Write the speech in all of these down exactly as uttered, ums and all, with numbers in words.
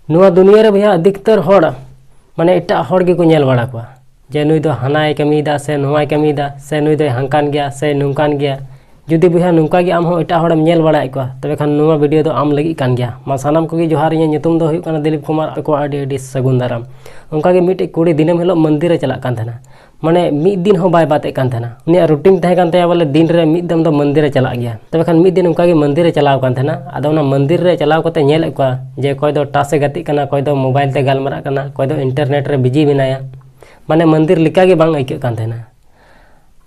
ᱱᱚᱣᱟ ᱫᱩᱱᱤᱭᱟᱹ ᱨᱮ ᱵᱚᱭᱦᱟ ᱟᱹᱰᱤ ᱩᱛᱟᱹᱨ ᱦᱚᱲ, ᱢᱟᱱᱮ ᱮᱴᱟᱜ ᱦᱚᱲ ᱜᱮᱠᱚ ᱧᱮᱞ ᱵᱟᱲᱟ ᱠᱚᱣᱟ ᱡᱮ ᱱᱩᱭ ᱫᱚ ᱦᱟᱱᱟᱭ ᱠᱟᱹᱢᱤᱭᱮᱫᱟ ᱥᱮ ᱱᱚᱣᱟᱭ ᱠᱟᱹᱢᱤᱭᱮᱫᱟ ᱥᱮ ᱱᱩᱭ ᱫᱚᱭ ᱦᱟᱝᱠᱟᱱ ᱜᱮᱭᱟ ᱥᱮ ᱱᱚᱝᱠᱟᱱ ᱜᱮᱭᱟ᱾ ᱡᱩᱫᱤ ᱵᱚᱭᱦᱟ ᱱᱚᱝᱠᱟ ᱜᱮ ᱟᱢ ᱦᱚᱸ ᱮᱴᱟᱜ ᱦᱚᱲᱮᱢ ᱧᱮᱞ ᱵᱟᱲᱟᱭᱮᱫ ᱠᱚᱣᱟ, ᱛᱚᱵᱮ ᱠᱷᱟᱱ ᱱᱚᱣᱟ video ᱫᱚ ᱟᱢ ᱞᱟᱹᱜᱤᱫ ᱠᱟᱱ ᱜᱮᱭᱟ᱾ ᱢᱟ ᱥᱟᱱᱟᱢ ᱠᱚᱜᱮ ᱡᱚᱦᱟᱨ, ᱤᱧᱟᱹᱜ ᱧᱩᱛᱩᱢ ᱫᱚ ᱦᱩᱭᱩᱜ ᱠᱟᱱᱟ ᱫᱤᱞᱤᱯ ᱠᱩᱢᱟᱨ, ᱟᱯᱮ ᱠᱚᱣᱟᱜ ᱟᱹᱰᱤ ᱟᱹᱰᱤ ᱥᱟᱹᱜᱩᱱ ᱫᱟᱨᱟᱢ᱾ ᱚᱱᱠᱟ ᱜᱮ ᱢᱤᱫᱴᱮᱡ ᱠᱩᱲᱤ ᱫᱤᱱᱟᱹᱢ ᱦᱤᱞᱳᱜ ᱢᱚᱱᱫᱤᱨ ᱮ ᱪᱟᱞᱟᱜ ᱠᱟᱱ ᱛᱟᱦᱮᱱᱟ᱾ ᱢᱟᱱᱮ ᱢᱤᱫ ᱫᱤᱱ ᱦᱚᱸ ᱵᱟᱭ ᱵᱟᱫ ᱮᱫ ᱠᱟᱱ ᱛᱟᱦᱮᱱᱟ᱾ ᱩᱱᱤᱭᱟᱜ routine ᱛᱟᱦᱮᱸ ᱠᱟᱱ ᱛᱟᱭᱟ ᱵᱚᱞᱮ ᱫᱤᱱ ᱨᱮ ᱢᱤᱫ ᱫᱚᱢ ᱫᱚ ᱢᱚᱱᱫᱤᱨ ᱮ ᱪᱟᱞᱟᱜ ᱜᱮᱭᱟ᱾ ᱛᱚᱵᱮ ᱠᱷᱟᱱ ᱢᱤᱫ ᱫᱤᱱ ᱚᱱᱠᱟ ᱜᱮ ᱢᱚᱱᱫᱤᱨ ᱮ ᱪᱟᱞᱟᱣ ᱠᱟᱱ ᱛᱟᱦᱮᱱᱟ᱾ ᱟᱫᱚ ᱚᱱᱟ ᱢᱚᱱᱫᱤᱨ ᱨᱮ ᱪᱟᱞᱟᱣ ᱠᱟᱛᱮ ᱧᱮᱞᱮᱫ ᱠᱚᱣᱟ ᱡᱮ ᱚᱠᱚᱭ ᱫᱚ ᱴᱟᱥ ᱮ ᱜᱟᱛᱮᱜ ᱠᱟᱱᱟ, ᱚᱠᱚᱭ ᱫᱚ mobile ᱛᱮ ᱜᱟᱞᱢᱟᱨᱟᱜ ᱠᱟᱱᱟ, ᱚᱠᱚᱭ ᱫᱚ internet ᱨᱮ busy ᱢᱮᱱᱟᱭᱟ᱾ ᱢᱟᱱᱮ ᱢᱚᱱᱫᱤᱨ ᱞᱮᱠᱟ ᱜᱮ ᱵᱟᱝ ᱟᱹᱭᱠᱟᱹᱜ ᱠᱟᱱ ᱛᱟᱦᱮᱱᱟ᱾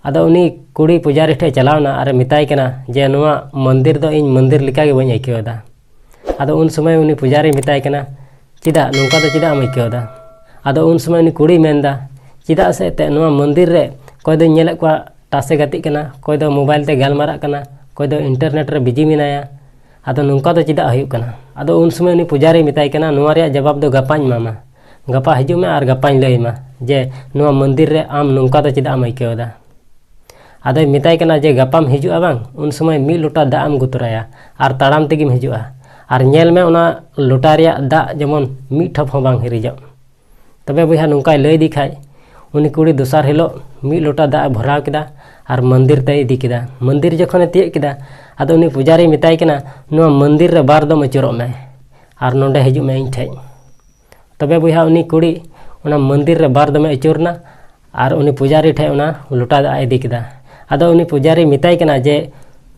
ᱟᱫᱚ ᱩᱱᱤ ᱠᱩᱲᱤ ᱯᱩᱡᱟᱨᱤ ᱴᱷᱮᱡ ᱪᱟᱞᱟᱣ ᱮᱱᱟ ᱟᱨᱮ ᱢᱮᱛᱟᱭ ᱠᱟᱱᱟ ᱡᱮ ᱱᱚᱣᱟ ᱢᱚᱱᱫᱤᱨ ᱫᱚ ᱤᱧ ᱢᱚᱱᱫᱤᱨ ᱞᱮᱠᱟ ᱜᱮ ᱵᱟᱹᱧ ᱟᱹᱭᱠᱟᱹᱣ ᱮᱫᱟ᱾ ᱟᱫᱚ ᱩᱱ ᱥᱚᱢᱚᱭ ᱩᱱᱤ ᱯᱩᱡᱟᱨᱤ ᱢᱮᱛᱟᱭ ᱠᱟᱱᱟ, ᱪᱮᱫᱟᱜ ᱱᱚᱝᱠᱟ ᱫᱚ ᱪᱮᱫᱟᱜ ᱮᱢ ᱟᱹᱭᱠᱟᱹᱣ ᱮᱫᱟ? ᱟᱫᱚ ᱩᱱ ᱥᱚᱢᱚᱭ ᱩᱱᱤ ᱠᱩᱲᱤᱭ ᱢᱮᱱᱫᱟ, ᱪᱮᱫᱟᱜ ᱥᱮ ᱮᱱᱛᱮᱫ ᱱᱚᱣᱟ ᱢᱚᱱᱫᱤᱨ ᱨᱮ ᱚᱠᱚᱭ ᱫᱚᱧ ᱧᱮᱞᱮᱫ ᱠᱚᱣᱟ ᱴᱟᱥ ᱮ ᱜᱟᱛᱮᱜ ᱠᱟᱱᱟ, ᱚᱠᱚᱭ ᱫᱚ mobile ᱛᱮ ᱜᱟᱞᱢᱟᱨᱟᱜ ᱠᱟᱱᱟ, ᱚᱠᱚᱭ ᱫᱚ internet ᱨᱮ busy ᱢᱮᱱᱟᱭᱟ᱾ ᱟᱫᱚ ᱱᱚᱝᱠᱟ ᱫᱚ ᱪᱮᱫᱟᱜ ᱦᱩᱭᱩᱜ ᱠᱟᱱᱟ? ᱟᱫᱚ ᱩᱱ ᱥᱚᱢᱚᱭ ᱩᱱᱤ ᱯᱩᱡᱟᱨᱤᱭ ᱢᱮᱛᱟᱭ ᱠᱟᱱᱟ, ᱱᱚᱣᱟ ᱨᱮᱭᱟᱜ ᱡᱚᱵᱟᱵ ᱫᱚ ᱜᱟᱯᱟᱧ ᱮᱢᱟᱢᱟ᱾ ᱜᱟᱯᱟ ᱦᱤᱡᱩᱜ ᱢᱮ ᱟᱨ ᱜᱟᱯᱟᱧ ᱞᱟᱹᱭ ᱟᱢᱟ ᱡᱮ ᱱᱚᱣᱟ ᱢᱚᱱᱫᱤᱨ ᱨᱮ ᱟᱢ ᱱᱚᱝᱠᱟ ᱫᱚ ᱪᱮᱫᱟᱜ ᱮᱢ ᱟᱹᱭᱠᱟᱹᱣ ᱮᱫᱟ᱾ ᱟᱫᱚᱭ ᱢᱮᱛᱟᱭ ᱠᱟᱱᱟ ᱡᱮ ᱜᱟᱯᱟᱢ ᱦᱤᱡᱩᱜᱼᱟ ᱵᱟᱝ, ᱩᱱ ᱥᱚᱢᱚᱭ ᱢᱤᱫ ᱞᱚᱴᱟ ᱫᱟᱜ ᱮᱢ ᱟᱹᱜᱩ ᱛᱚᱨᱟᱭᱟ ᱟᱨ ᱛᱟᱲᱟᱢ ᱛᱮᱜᱮᱢ ᱦᱤᱡᱩᱜᱼᱟ᱾ ᱟᱨ ᱧᱮᱞ ᱢᱮ ᱚᱱᱟ ᱞᱚᱴᱟ ᱨᱮᱭᱟᱜ ᱫᱟᱜ ᱡᱮᱢᱚᱱ ᱢᱤᱫ ᱴᱷᱚᱯ ᱦᱚᱸ ᱵᱟᱝ ᱦᱤᱨᱤᱡᱚᱜ᱾ ᱛᱚᱵᱮ ᱵᱚᱭᱦᱟ ᱱᱚᱝᱠᱟᱭ ᱞᱟᱹᱭ ᱤᱫᱤ ᱠᱷᱟᱡ, ᱩᱱᱤ ᱠᱩᱲᱤ ᱫᱚᱥᱟᱨ ᱦᱤᱞᱳᱜ ᱢᱤᱫ ᱞᱚᱴᱟ ᱫᱟᱜ ᱮ ᱵᱷᱚᱨᱟᱣ ᱠᱮᱫᱟ ᱟᱨ ᱢᱚᱱᱫᱤᱨ ᱛᱮᱭ ᱤᱫᱤ ᱠᱮᱫᱟ᱾ ᱢᱚᱱᱫᱤᱨ ᱡᱚᱠᱷᱚᱱᱮ ᱛᱤᱭᱳᱜ ᱠᱮᱫᱟ, ᱟᱫᱚ ᱩᱱᱤ ᱯᱩᱡᱟᱨᱤᱭ ᱢᱮᱛᱟᱭ ᱠᱟᱱᱟ, ᱱᱚᱣᱟ ᱢᱚᱱᱫᱤᱨ ᱨᱮ ᱵᱟᱨ ᱫᱚᱢ ᱟᱹᱪᱩᱨᱚᱜ ᱢᱮ ᱟᱨ ᱱᱚᱰᱮ ᱦᱤᱡᱩᱜ ᱢᱮ ᱤᱧ ᱴᱷᱮᱡ᱾ ᱛᱚᱵᱮ ᱵᱚᱭᱦᱟ ᱩᱱᱤ ᱠᱩᱲᱤ ᱚᱱᱟ ᱢᱚᱱᱫᱤᱨ ᱨᱮ ᱵᱟᱨ ᱫᱚᱢᱮ ᱟᱹᱪᱩᱨ ᱮᱱᱟ ᱟᱨ ᱩᱱᱤ ᱯᱩᱡᱟᱨᱤ ᱴᱷᱮᱡ ᱚᱱᱟ ᱞᱚᱴᱟ ᱫᱟᱜ ᱮ ᱤᱫᱤ ᱠᱮᱫᱟ᱾ ᱟᱫᱚ ᱩᱱᱤ ᱯᱩᱡᱟᱨᱤ ᱢᱮᱛᱟᱭ ᱠᱟᱱᱟ ᱡᱮ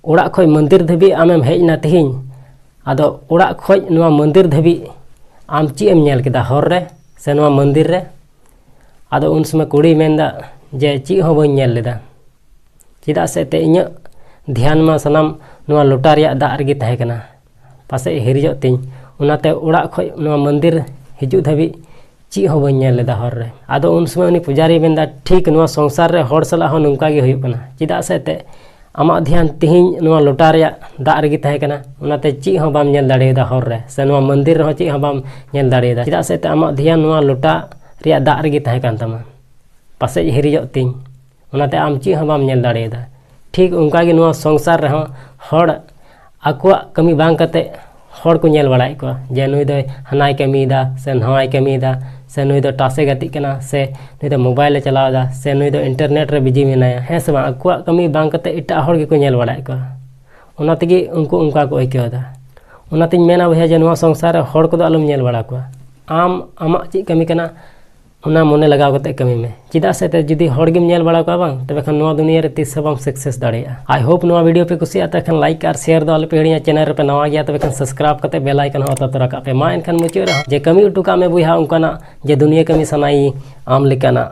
ᱚᱲᱟᱜ ᱠᱷᱚᱡ ᱢᱚᱱᱫᱤᱨ ᱫᱷᱟᱹᱵᱤᱡ ᱟᱢᱮᱢ ᱦᱮᱡ ᱮᱱᱟ ᱛᱤᱦᱤᱧ, ᱟᱫᱚ ᱚᱲᱟᱜ ᱠᱷᱚᱡ ᱱᱚᱣᱟ ᱢᱚᱱᱫᱤᱨ ᱫᱷᱟᱹᱵᱤᱡ ᱟᱢ ᱪᱮᱫ ᱮᱢ ᱧᱮᱞ ᱠᱮᱫᱟ ᱦᱚᱨ ᱨᱮ ᱥᱮ ᱱᱚᱣᱟ ᱢᱚᱱᱫᱤᱨ ᱨᱮ? ᱟᱫᱚ ᱩᱱ ᱥᱚᱢᱚᱭ ᱠᱩᱲᱤᱭ ᱢᱮᱱᱫᱟ ᱡᱮ ᱪᱮᱫ ᱦᱚᱸ ᱵᱟᱹᱧ ᱧᱮᱞ ᱞᱮᱫᱟ, ᱪᱮᱫᱟᱜ ᱥᱮ ᱮᱱᱛᱮᱫ ᱤᱧᱟᱹᱜ ᱫᱷᱮᱭᱟᱱ ᱢᱟ ᱥᱟᱱᱟᱢ ᱱᱚᱣᱟ ᱞᱚᱴᱟ ᱨᱮᱭᱟᱜ ᱫᱟᱜ ᱨᱮᱜᱮ ᱛᱟᱦᱮᱸ ᱠᱟᱱᱟ, ᱯᱟᱥᱮᱡ ᱦᱤᱨᱤᱡᱚᱜ ᱛᱤᱧ, ᱚᱱᱟᱛᱮ ᱚᱲᱟᱜ ᱠᱷᱚᱡ ᱱᱚᱣᱟ ᱢᱚᱱᱫᱤᱨ ᱦᱤᱡᱩᱜ ᱫᱷᱟᱹᱵᱤᱡ ᱪᱮᱫ ᱦᱚᱸ ᱵᱟᱹᱧ ᱧᱮᱞ ᱞᱮᱫᱟ ᱦᱚᱨ ᱨᱮ᱾ ᱟᱫᱚ ᱩᱱ ᱥᱚᱢᱚᱭ ᱩᱱᱤ ᱯᱩᱡᱟᱨᱤᱭ ᱢᱮᱱᱫᱟ, ᱴᱷᱤᱠ ᱱᱚᱣᱟ ᱥᱚᱝᱥᱟᱨ ᱨᱮ ᱦᱚᱲ ᱥᱟᱞᱟᱜ ᱦᱚᱸ ᱱᱚᱝᱠᱟ ᱜᱮ ᱦᱩᱭᱩᱜ ᱠᱟᱱᱟ, ᱪᱮᱫᱟᱜ ᱥᱮ ᱮᱱᱛᱮᱫ ᱟᱢᱟᱜ ᱫᱷᱮᱭᱟᱱ ᱛᱤᱦᱤᱧ ᱱᱚᱣᱟ ᱞᱚᱴᱟ ᱨᱮᱭᱟᱜ ᱫᱟᱜ ᱨᱮᱜᱮ ᱛᱟᱦᱮᱸ ᱠᱟᱱᱟ, ᱚᱱᱟᱛᱮ ᱪᱮᱫ ᱦᱚᱸ ᱵᱟᱢ ᱧᱮᱞ ᱫᱟᱲᱮᱭᱟᱫᱟ ᱦᱚᱨ ᱨᱮ, ᱥᱮ ᱱᱚᱣᱟ ᱢᱚᱱᱫᱤᱨ ᱨᱮᱦᱚᱸ ᱪᱮᱫ ᱦᱚᱸ ᱵᱟᱢ ᱧᱮᱞ ᱫᱟᱲᱮᱭᱟᱫᱟ, ᱪᱮᱫᱟᱜ ᱥᱮ ᱮᱱᱛᱮᱫ ᱟᱢᱟᱜ ᱫᱷᱮᱭᱟᱱ ᱱᱚᱣᱟ ᱞᱚᱴᱟ ᱨᱮᱭᱟᱜ ᱫᱟᱜ ᱨᱮᱜᱮ ᱛᱟᱦᱮᱸ ᱠᱟᱱ ᱛᱟᱢᱟ, ᱯᱟᱥᱮᱡ ᱦᱤᱨᱤᱡᱚᱜ ᱛᱤᱧ, ᱚᱱᱟᱛᱮ ᱟᱢ ᱪᱮᱫ ᱦᱚᱸ ᱵᱟᱢ ᱧᱮᱞ ᱫᱟᱲᱮᱭᱟᱫᱟ᱾ ᱴᱷᱤᱠ ᱚᱱᱠᱟ ᱜᱮ ᱱᱚᱣᱟ ᱥᱚᱝᱥᱟᱨ ᱨᱮᱦᱚᱸ ᱦᱚᱲ ᱟᱠᱚᱣᱟᱜ ᱠᱟᱹᱢᱤ ᱵᱟᱝ ᱠᱟᱛᱮ ᱦᱚᱲ ᱠᱚ ᱧᱮᱞ ᱵᱟᱲᱟᱭᱮᱫ ᱠᱚᱣᱟ ᱡᱮ ᱱᱩᱭ ᱫᱚᱭ ᱦᱟᱱᱟᱭ ᱠᱟᱹᱢᱤᱭᱮᱫᱟ ᱥᱮ ᱱᱚᱣᱟᱭ ᱠᱟᱹᱢᱤᱭᱮᱫᱟ, ᱥᱮ ᱱᱩᱭ ᱫᱚ ᱴᱟᱥᱮ ᱜᱟᱛᱮᱜ ᱠᱟᱱᱟ, ᱥᱮ ᱱᱩᱭ ᱫᱚ ᱢᱳᱵᱟᱭᱤᱞᱮ ᱪᱟᱞᱟᱣᱮᱫᱟ, ᱥᱮ ᱱᱩᱭ ᱫᱚ ᱤᱱᱴᱟᱨᱱᱮᱴ ᱨᱮ ᱵᱤᱡᱤ ᱢᱮᱱᱟᱭᱟ, ᱦᱮᱸ ᱥᱮ ᱵᱟᱝ? ᱟᱠᱚᱣᱟᱜ ᱠᱟᱹᱢᱤ ᱵᱟᱝ ᱠᱟᱛᱮ ᱮᱴᱟᱜ ᱦᱚᱲ ᱜᱮᱠᱚ ᱧᱮᱞ ᱵᱟᱲᱟᱭᱮᱫ ᱠᱚᱣᱟ᱾ ᱚᱱᱟ ᱛᱮᱜᱮ ᱩᱱᱠᱩ ᱚᱱᱠᱟ ᱠᱚ ᱟᱹᱭᱠᱟᱹᱣ ᱮᱫᱟ᱾ ᱚᱱᱟᱛᱤᱧ ᱢᱮᱱᱟ ᱵᱚᱭᱦᱟ ᱡᱮ ᱱᱚᱣᱟ ᱥᱚᱝᱥᱟᱨ ᱨᱮ ᱦᱚᱲ ᱠᱚᱫᱚ ᱟᱞᱚᱢ ᱧᱮᱞ ᱵᱟᱲᱟ ᱠᱚᱣᱟ᱾ ᱟᱢ ᱟᱢᱟᱜ ᱪᱮᱫ ᱠᱟᱹᱢᱤ ᱠᱟᱱᱟ ᱚᱱᱟ ᱢᱚᱱᱮ ᱞᱟᱜᱟᱣ ᱠᱟᱛᱮ ᱠᱟᱹᱢᱤ ᱢᱮ᱾ ᱪᱮᱫᱟᱜ ᱥᱮ ᱛᱮ ᱡᱩᱫᱤ ᱦᱚᱲ ᱜᱮᱢ ᱧᱮᱞ ᱵᱟᱲᱟ ᱠᱚᱣᱟ ᱵᱟᱝ, ᱛᱚᱵᱮ ᱠᱷᱟᱱ ᱱᱚᱣᱟ ᱫᱩᱱᱤᱭᱟᱹ ᱨᱮ ᱛᱤᱥ ᱦᱚᱸ ᱵᱟᱢ ᱥᱟᱠᱥᱮᱥ ᱫᱟᱲᱮᱭᱟᱜᱼᱟ᱾ I hope ᱱᱚᱣᱟ ᱵᱷᱤᱰᱤᱭᱳ ᱯᱮ ᱠᱩᱥᱤᱭᱟᱜᱼᱟ, ᱛᱚᱵᱮ ᱠᱷᱟᱱ ᱞᱟᱭᱤᱠ ᱟᱨ ᱥᱮᱭᱟᱨ ᱫᱚ ᱟᱞᱚ ᱯᱮ ᱦᱤᱲᱤᱧᱟ᱾ ᱪᱮᱱᱮᱞ ᱨᱮᱯᱮ ᱱᱟᱣᱟ ᱜᱮᱭᱟ ᱛᱚᱵᱮ ᱠᱷᱟᱱ ᱥᱟᱵᱥᱠᱨᱟᱭᱤᱵ ᱠᱟᱛᱮ ᱵᱮᱞ ᱟᱭᱠᱚᱱ ᱦᱚᱸ ᱚᱛᱟ ᱛᱚᱨᱟ ᱠᱟᱜ ᱯᱮ᱾ ᱢᱟ ᱮᱱᱠᱷᱟᱱ ᱢᱩᱪᱟᱹᱫ ᱨᱮᱦᱚᱸ ᱡᱮ ᱠᱟᱹᱢᱤ ᱦᱚᱴᱚ ᱠᱟᱜ ᱢᱮ ᱵᱚᱭᱦᱟ ᱚᱱᱠᱟᱱᱟᱜ ᱡᱮ ᱫᱩᱱᱤᱭᱟᱹ ᱠᱟᱹᱢᱤ ᱥᱟᱱᱟᱭᱤᱧ ᱟᱢ ᱞᱮᱠᱟᱱᱟᱜ᱾